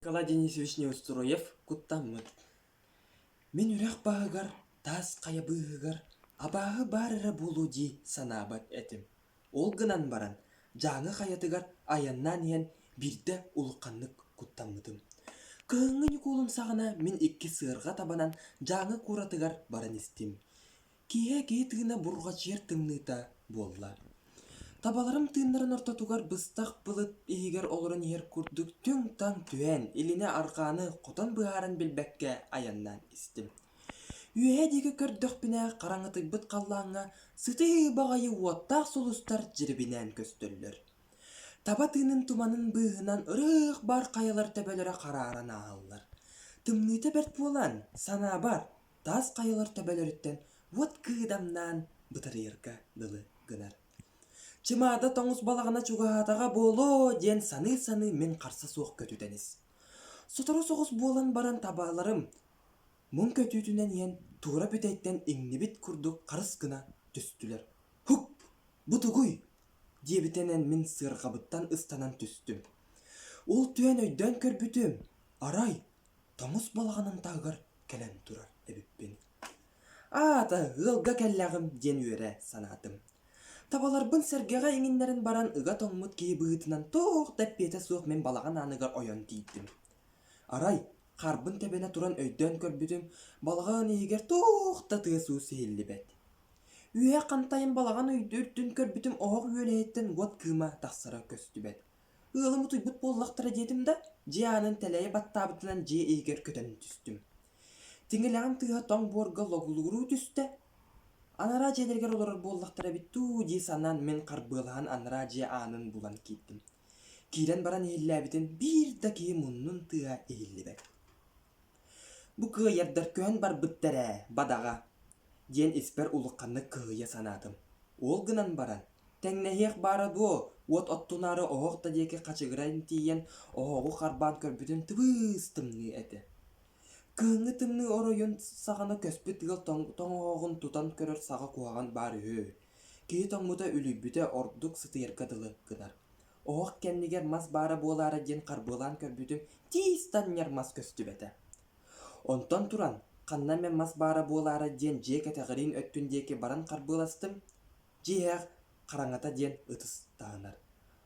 Николай Денисович Неустроев куттаммыт: «Мин үрэх баһыгар, таас хайа быыһыгар абааһы баар эрэ буолуо дии санаабат этим. Ол гынан баран, Дьааҥы хайатыгар айаннаан иһэн биирдэ улаханнык куттаммытым. Кыһыҥҥы Ньукуолун саҕана мин икки сыарҕа табанан Дьааҥы куоратыгар баран истим. Киэһэ киһи тыына бурҕачыйар тымныыта буолла. Табаларым тыыннарын ортотугар быстах былыт иһигэр олорон иһэр курдук түҥ-таҥ түһэн, илини-арҕааны хотон быһааран билбэккэ айаннаан истим. Үөһэ диэки көрдөхпүнэ, хараҥатыйбыт халлааҥҥа сытыы баҕайы уоттаах сулустар дьирибинээн көстөллөр. Таба тыынын туманын быыһынан ырыых баар хайалар төбөлөрө харааран ааһаллар. Тымныыта бэрт буолан, санаабар, таас хайалар төбөлөрүттэн уот кыыдамнаан бытарыйарга дылы гынар. Чымаада тоҥус балаҕана чугаһаатаҕа буолуо диэн саныы-саныы мин харса суох көтүтэн ис. Сотору соҕус буолан баран табаларым муҥ көтүүтүнэн иһэн туора бүтэйтэн иҥнибит курдук харыс гына түстүлэр. «Һук! Бу тугуй?» диэбитинэн мин сыарҕабыттан ыстанан түстүм. Ол түһэн өйдөөн көрбүтүм, арай тоҥус балаҕанын таһыгар кэлэн турар эбиппин. Аата, ыалга кэллэҕим диэн үөрэ санаатым. Табаларбын сэргэҕэ иҥиннэрэн баран ыга тоҥмут киһи быһыытынан туох да эппиэтэ суох мин балаҕан ааныгар ойон тиийдим. Арай, харбын тэбэнэ туран өйдөөн көрбүтүм, балаҕан иһигэр туох да тыас-уус иһиллибэт. Үөһэ хантайан балаҕан үрдүн көрбүтүм оһох үөлэһиттэн уот кыыма тахсара көстүбэт. Ыалым утуйбут буоллахтара диэтим да, дьиэ аанын тэлэйэ баттаабытынан дьиэ иһигэр көтөн түстүм. Тиҥилэҕим тыаһа тоҥ буорга логлугуруу түстэ. Анараа дьиэлэригэр олорор буоллахтара эбит дуу дии санаан мин харбыалаһан анараа дьиэ аанын булан киирдим. Киирэн баран иһиллээбитим биир да киһи муннун тыаһа иһиллибэт. Бу кыайардар көһөн барбыттар ээ, бадаҕа, диэн испэр улаханнык кыһыйа санаатым. Ол гынан баран, тэҥнэһиэх баара дуо, уот оттунаары оһох да диэки хачыгыран тиийэн оһоҕу харбаан көрбүтүм тыбыс-тымныы этэ. Кыһыҥҥы тымныы оройун саҕана көспүт ыал тоҥоһоҕун тутан көрөр саҕа куһаҕан баар үһү. Киһи тоҥмута үлүйбүтэ ордук сытыйарга дылы гынар. Оһох кэннигэр мас баара буолаары диэн харбыалаан көрбүтүм, тиис танньар мас көстүбэтэ. Онтон туран, ханна эмэ мас баара буолаары диэн дьиэ кэтэҕириин өттүн диэки баран харбыаластым, дьиэһээх хараҥата диэн ытыс таһынар.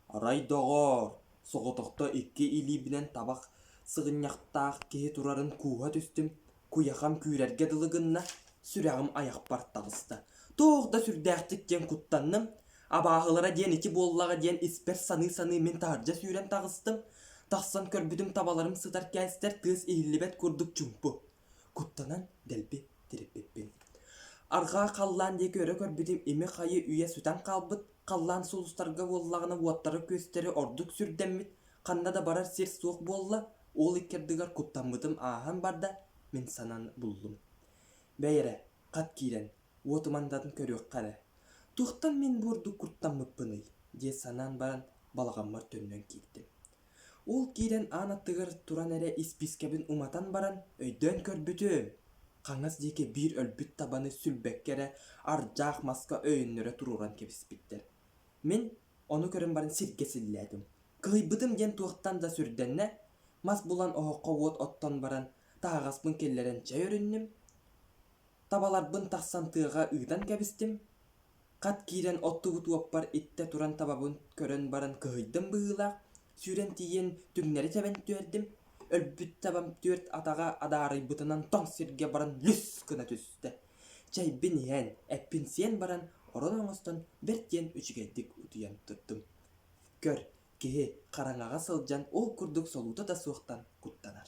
Арай доҕоор, соҕотохто икки илиибинэн табах сыгынньахтаах киһи турарын кууһа түстүм, куйахам күүрэргэ дылы гынна, сүрэҕим айахпар таҕыста. Туох да сүрдээхтик диэн куттанным, абааһылара диэн ити буоллаҕа диэн испэр саныы-саныы мин таһырдьа сүүрэн таҕыстым. Тахсан көрбүтүм табаларым сытар кээстэр тыас иһиллибэт курдук чуҥпу. Куттанан дэлби тириппиппин. Арҕаа халлаан диэки өрө көрбүтүм ими-хайы үйэ сүтэн хаалбыт, халлаан сулустарга буоллаҕына уоттары-күөстэри ордук сүрдэммит, ханна да барар сир суох буолла, ол икки ардыгар куттаммытым ааһан барда, мин санаан буллум. Бэй эрэ, хат киирэн, уот умандатын көрүөххэ эрэ. Туохтан мин бу ордук куттаммыппыный диэн санаан баран балаҕаммар төннөн киирдим. Ол киирэн аан аттыгар туран эрэ испиискэбин уматан баран өйдөөн көрбүтүм, хаҥас диэки биир өлбүт табаны сүлбэккэ эрэ ардьаах маска өйөннөрө туруоран кэбиспиттэр. Мин ону көрөн баран сиргэ силлээтим. Кыһыйбытым диэн туохтан да сүрдэннэ, мас булан оһоххо уот оттон баран таһаҕаспын киллэрэн чэй өрүннүм, табаларбын тахсан тыаҕа ыытан кэбистим. Хат киирэн оттубут уоппар иттэ туран табабын көрөн баран кыһыйдым быһыылаах, сүүрэн тиийэн түҥнэри тэбэн түһэрдим, өлбүт табам түөрт атаҕа адаарыйбытынан тоҥ сиргэ баран лүс гына түстэ. Чэйбин иһэн, эппин сиэн баран орон оҥостон бэрт диэн үчүгэйдик утуйан турдум. Көр, киһи хараҥаҕа сылдьан ол курдук солуута да суохтан куттанар.